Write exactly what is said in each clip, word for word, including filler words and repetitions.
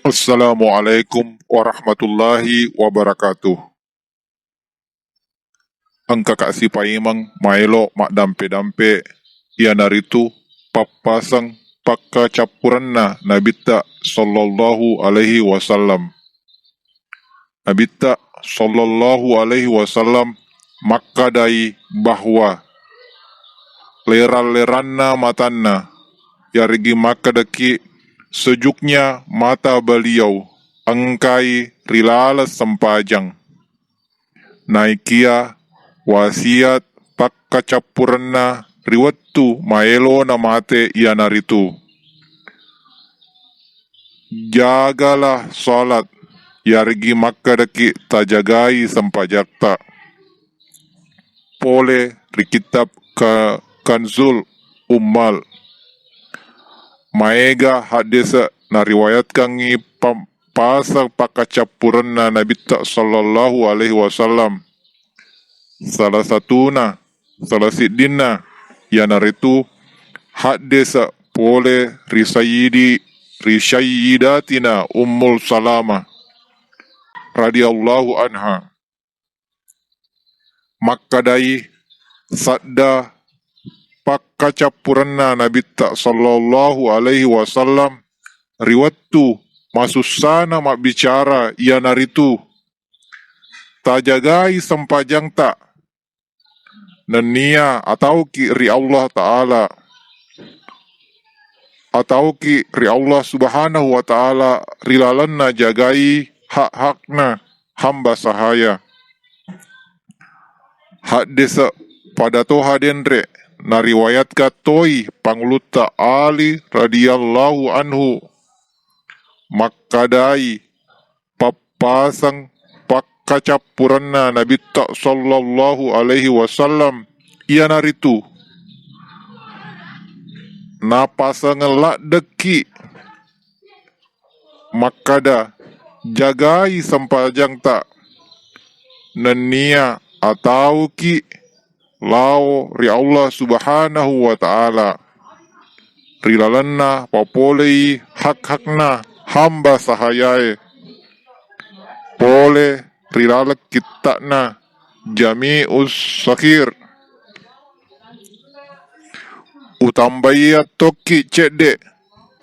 Assalamualaikum warahmatullahi wabarakatuh. Engkaka sipaimeng maelo maddampe-dampe, iyanaritu pappaseng pakkacappurenna Nabitta sallallahu alaihi wasallam. Nabitta sallallahu alaihi wasallam makkadai bahwa leran-leranna matanna, yarigi makkedaki sejuknya mata beliau engkai ri laleng sempajang. Naikia wasiat pakkacappurenna ri wettu maelona mate iyanaritu, jagalah salat, yarigi makkedaki tajagai sempajakta. Pole ri kitab Ka-, Kanzul Ummal, maega haddese nariwayatkangngi pam-, paseng pakkacappurenna Nabitta sallallahu alaihi wasallam. Salah satuna, salah siddinna, iyanaritu haddese pole ri Sayyidi, ri Sayyidatina Ummul Salama radhiyallahu anha. Makkadai sadda pakkacappurenna Nabitta sallallahu alaihi wasallam ri wettu masussana mabbicara, iyanaritu tajagai sempajangta nennia atauki ri Allah Ta'ala, atauki ri Allah Subhanahu wa Ta'ala ri lalenna jagai hak-hakna hamba sahaya. Haddese pada toha denre nariwayatkan toi Pangulutta Ali radhiyallahu anhu makkadai, pappaseng pakkacappurenna Nabitta sallallahu alaihi wasallam iyanaritu napasengeng laddekki makkada, jagai sempajangta nennia atauki lao ri Allah Subhanahu wa Ta'ala ri lalenna papolei hak-hakna hamba sahayae. Pole ri laleng kitta'na Jami'us Sakhir, utambaiya tokki cedde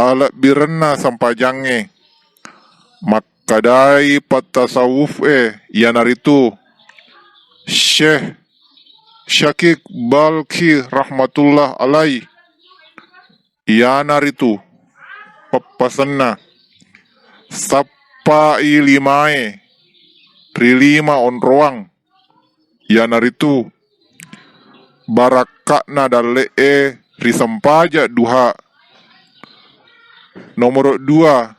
alebbirenna sempajangnge. Makkadai pattasawuf e, iyanaritu Syekh Syakik Balkhi rahmatullah alai, iyanaritu pappasenna, sappai limae ri lima onroang, iyanaritu barakka'na dalle'e ri sempaja duha. Nomoro dua,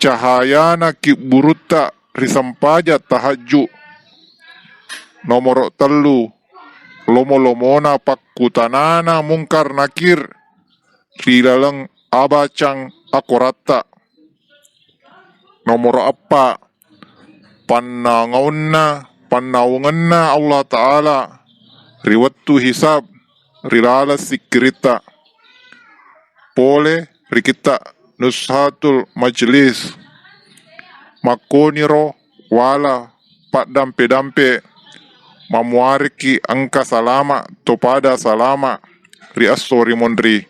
cahayana kibburutta ri sempaja tahajju. Nomoro tellu, lomo-lomona pakkutanana Mungkar Nakir ri laleng abacang akoratta. Nomoro eppa, pannaungaunna, pannaungenna Allah Ta'ala ri wettu hisab ri laleng sikkiritta. Pole ri kitta Nuzhatul Majlis, makkoniro wala paddampe-dampe mamuareki engka salama topada salama ri esso ri monri.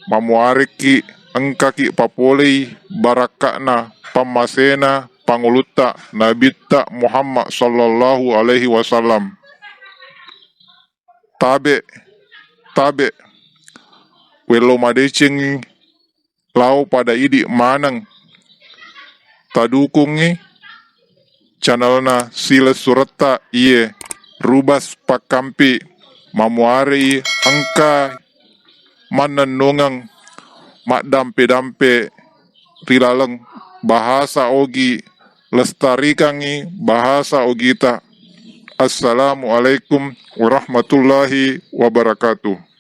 Mamuareki engkaki papolei barakka'na pammasena Pangulutta Nabitta Muhammad sallallahu alaihi wasallam. Tabe, tabe, wello madecengngi lao pada idi maneng tadukungngi channelna silessuretta iye Rubas Pakkampi, mamuarei engka mannennungeng maddampe-dampe ri laleng bahasa Ogi, lestarikangngi bahasa Ogita. Assalamualaikum warahmatullahi wabarakatuh.